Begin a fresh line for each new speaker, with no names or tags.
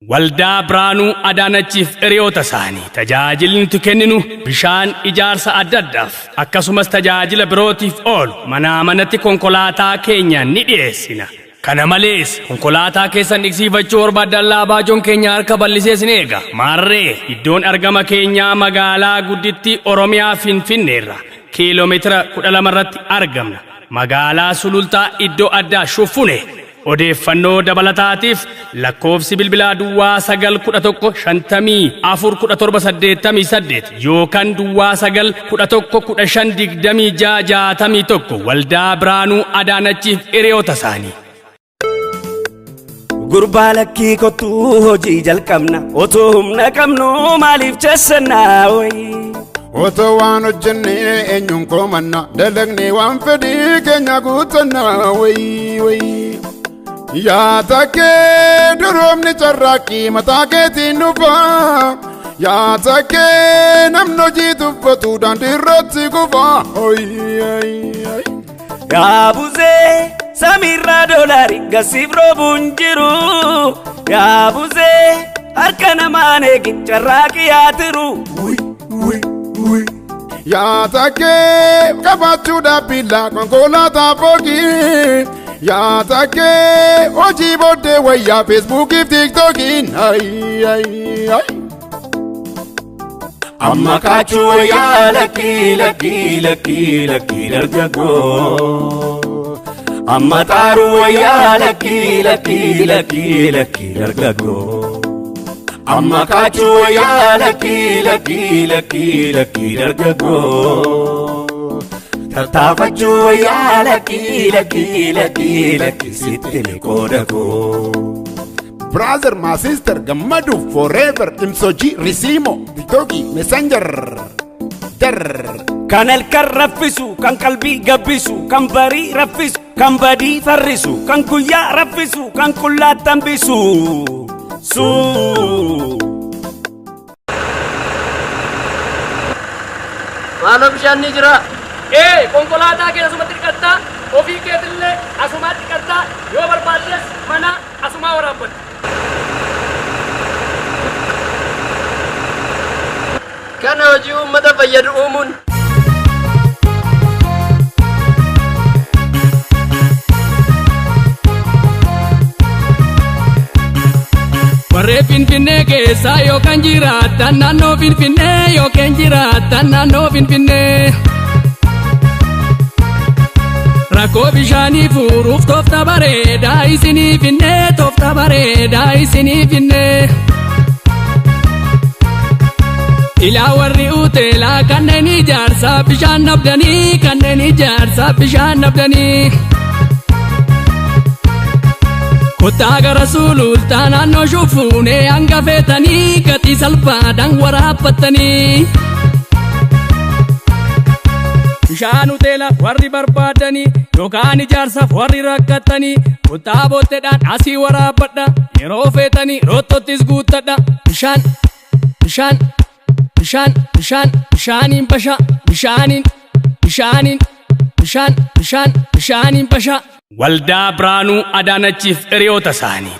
Waldaa Biraanuu Adaanachiif hiriyoota isaanii tajaajilli nuti kenninu bishaan ijaarsa adda addaaf akkasumas tajaajila birootiif oolu manaa manatti konkolaataa keenya ni dhiyeessina. Kana malees konkolaataa keessan dhiqsiifachuu barbaaddan laabaajoon keenya harka bal'isee isin eega. Maarree, iddoon argama keenyaa magaalaa guddittii Oromiyaa Finfinneerra kiiloomeetira 12 irratti argamna. Magaalaa Sulultaa, iddoo addaa Shuffune. Odeeffannoo dabalataatiif lakkoofsi bilbilaa 0911 54 17 88 yookaan 0911 15 26 61. Waldaa Biraanuu Adaanachiif hiriyoota isaanii.
Gurbaa, lakkii, kottuu hojii jalqabna. Otoo humna qabnu maaliif chessannaa wayii?
Otoo waan hojjennee eenyuun komanna? Dalagnee waan fedhii keenya guutanna, wayii wayii. Yaa takkee, duroomni carraaqqii mataa keetiin dhufa. Yaa takkee, namni hojii tuffatu daandii irratti kufa.
Yaa buzee, samiirraa doolaari gasiif roobuun jiru. Yaa buzee, harka namaan eegin carraaqii yaatiru.
Yaa takkee, qabaachuudhaaf billaa konkolaataa fooqii. Yaa takkee, hojii booddee wayyaa Feesbuukiif Tiiktookiin.
Amma kaachuu wayyaa, lakkii lakkii lakkii lakkii dargaggoo. Amma xaaruu wayyaa, lakkii lakkii lakkii lakkii dargaggoo. Amma kaachuu wayyaa, lakkii lakkii lakkii lakkii dargaggoo. Tattaafachuu wayyaa, lakkii lakkii lakkii lakkii sitti qooda koo.
Brother, my sister, gammadu forever, imsoji, risimo, TikToki, Messenger. Dar.
Kan halkan raffisu, kan qalbii gabbisu, kan barii raffisu, kan badii farrisu, kan guyyaa raffisu, kan qullaatti hambisu. Suu.
Maaloo, bishaan ni jira.
Ee, konkolaataa kee asumatti dhiqattaa, ofii keetillee asumatti dhiqattaa, yoo barbaaddes mana asumaa waraabbatta.
Kana hojii uummata fayyadu uumuun.
Warree Finfinnee keessaa yookaan jiraattan naannoo Finfinnee, yookaan jiraattan naannoo Finfinnee. Rakkoo bishaanii furuuf toofta bareedaa isinii finnee, toofta bareedaa isinii finnee. Ilaa, warri uteelaa kanneen ijaarsaa bishaan dhabdanii, kanneen ijaarsaa bishaan dhabdanii. Kottaa gara Sulultaa, naannoo Shufuunee, hanga feetanii gatii salphaadhaan waraabbattanii. Bishaan hoteela warri barbaadanii yookaan ijaarsaaf warri rakkattanii, kottaa bootteedhaan asii waraabbadha, yeroo feetanii roottottis guuttadha. Bishaan, bishaan, bishaan, bishaan, bishaaniin basha, bishaaniin, bishaaniin, bishaan, bishaan, bishaaniin basha. Waldaa Biraanuu Adaanachiif hiriyoota isaanii.